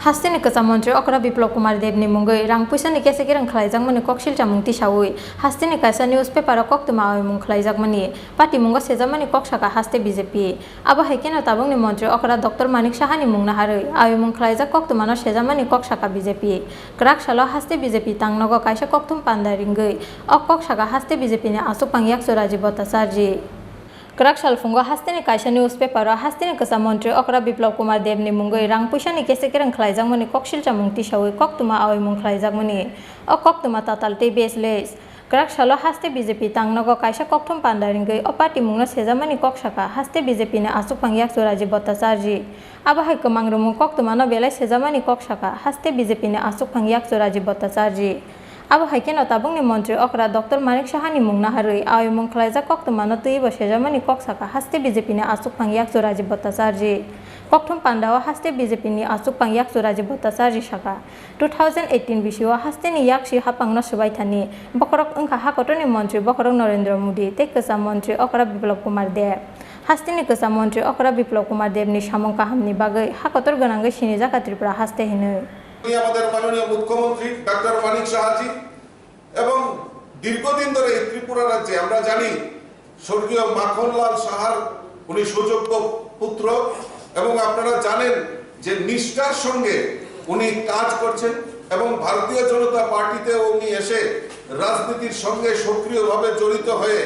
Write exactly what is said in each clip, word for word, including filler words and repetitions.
Hasteni kwcham montri okra Biplab Kumar Debni mungwi rang puisani kese kereng khlaijakmani kok silchamung tisawi hasteni kaisa newspaper-o koktwma awimung khlaijakmani patimungo sejakmani kok sakha haste B J P. Abo hai kheno tabukni montri okra Doctor Manik Sahani mung naharwi awimung khlaijak koktwmano sejakmani kok sakha B J P. Kwrak salo haste B J P tangnogo kaisa kokthum panda ringwi o kok sakha haste B J P ni achukphang yakchu Rajiv Bhattacharjee. Kwrak salphungo hasteni kaisa newspaper-o hasteni kwcham montri okra Biplab Kumar Debni mungwi rang puisani kese kereng khlaijakmani kok silchamung tisawi koktwma awimung khlaijakmani. O koktwma tatal tei baseless. Kwrak salo haste B J P tangnogo kaisa kokthum panda ringwi o party mungno sejakmani kok sakha haste B J P ni achukphang yakchu Rajiv Bhattacharjee. Abo hai kwmang rwmung koktwmano belai sejakmani kok sakha haste B J P ni achukphang yakchu Rajiv Bhattacharjee. Abo hai kheno tabukni montri okra Doctor Manik Sahani mung naharwi awimung khlaijak koktwmano twibo sejakmani kok sakha haste B J P ni achukphang yakchu Rajiv Bhattacharjee. Kokthum pandao haste B J P ni achukphang yakchu Rajiv Bhattacharjee sakha, two thousand eighteen bisio hasteni yaksi haphangno swbai thani bokhorok wngkha hakotorni montri bokhorok Narendra Modi tei kwcham montri okra Biplab Kumar Deb. Hasteni kwcham montri okra Biplab Kumar Debni samung kahamni bagwi hakotor gwnangwi sinijakha Tripura haste hinwi. আমাদের মাননীয় মুখ্যমন্ত্রী ডাক্তার মানিক সাহাজি এবং দীর্ঘদিন ধরে এই ত্রিপুরা রাজ্যে আমরা জানি স্বর্গীয় মাখনলাল সাহার উনি সুযোগ্য পুত্র এবং আপনারা জানেন যে নিষ্ঠার সঙ্গে উনি কাজ করছেন এবং ভারতীয় জনতা পার্টিতে উনি এসে রাজনীতির সঙ্গে সক্রিয়ভাবে জড়িত হয়ে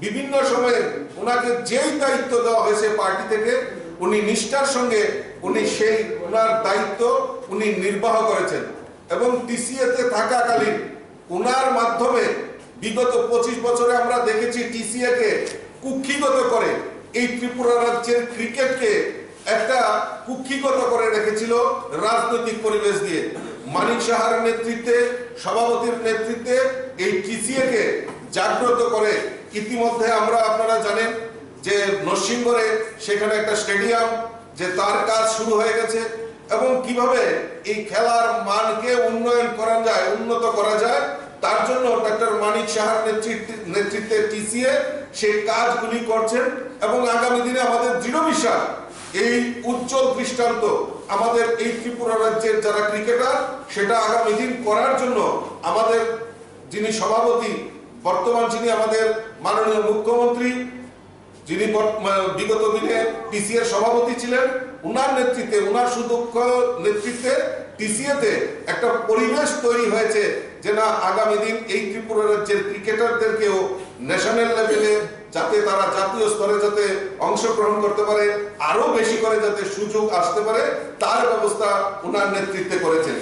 বিভিন্ন সময়ে ওনাকে যেই দায়িত্ব দেওয়া হয়েছে পার্টি থেকে, উনি নিষ্ঠার সঙ্গে উনি সেই ওনার দায়িত্ব উনি নির্বাহ করেছেন এবং টিসিএতে থাকাকালীন ওনার মাধ্যমে বিগত পঁচিশ বছরে আমরা দেখেছি টিসিএ কে কুক্ষিগত করে এই ত্রিপুরা রাজ্যের ক্রিকেটকে একটা কুক্ষিগত করে রেখেছিল রাজনৈতিক পরিবেশ দিয়ে। মানিক সাহার নেতৃত্বে, সভাপতির নেতৃত্বে এই টিসিএ কে জাগ্রত করে ইতিমধ্যে আমরা, আপনারা জানেন যে নরসিংগড়ে সেখানে একটা স্টেডিয়াম, যে তার কাজ শুরু হয়ে গেছে এবং কিভাবে এই খেলার মানকে উন্নয়ন করা যায়, উন্নত করা যায়, তার জন্য ডাক্তার মানিক সাহার নেতৃত্বে, নেতৃত্বে টিসিএ সেই কাজগুলি করছেন এবং আগামী দিনে আমাদের দৃঢ় বিশ্বাস এই উজ্জ্বল দৃষ্টান্ত আমাদের এই ত্রিপুরা রাজ্যের যারা ক্রিকেটার, সেটা আগামী দিন করার জন্য আমাদের যিনি সভাপতি, বর্তমান যিনি আমাদের মাননীয় মুখ্যমন্ত্রী, যিনি বর্ত-, মানে, বিগত দিনে টিসিএর সভাপতি ছিলেন, ওনার নেতৃত্বে, ওনার সুদক্ষ নেতৃত্বে টিসিএতে একটা পরিবেশ তৈরি হয়েছে যে না, আগামী দিন এই ত্রিপুরা রাজ্যের ক্রিকেটারদেরকেও ন্যাশনাল লেভেলে যাতে তারা জাতীয় স্তরে যাতে অংশগ্রহণ করতে পারে, আরও বেশি করে যাতে সুযোগ আসতে পারে, তার ব্যবস্থা ওনার নেতৃত্বে করেছেন।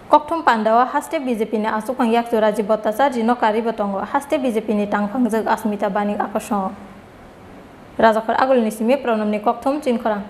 Kokthum pandao haste B J P ni achukphang yakchu Rajiv Bhattacharjee no karwi bo tongo, haste B J P ni tangphangjwk Asmita Banik akosong. Rajakhor Agulini simi Pranamni kokthum chinkhorang.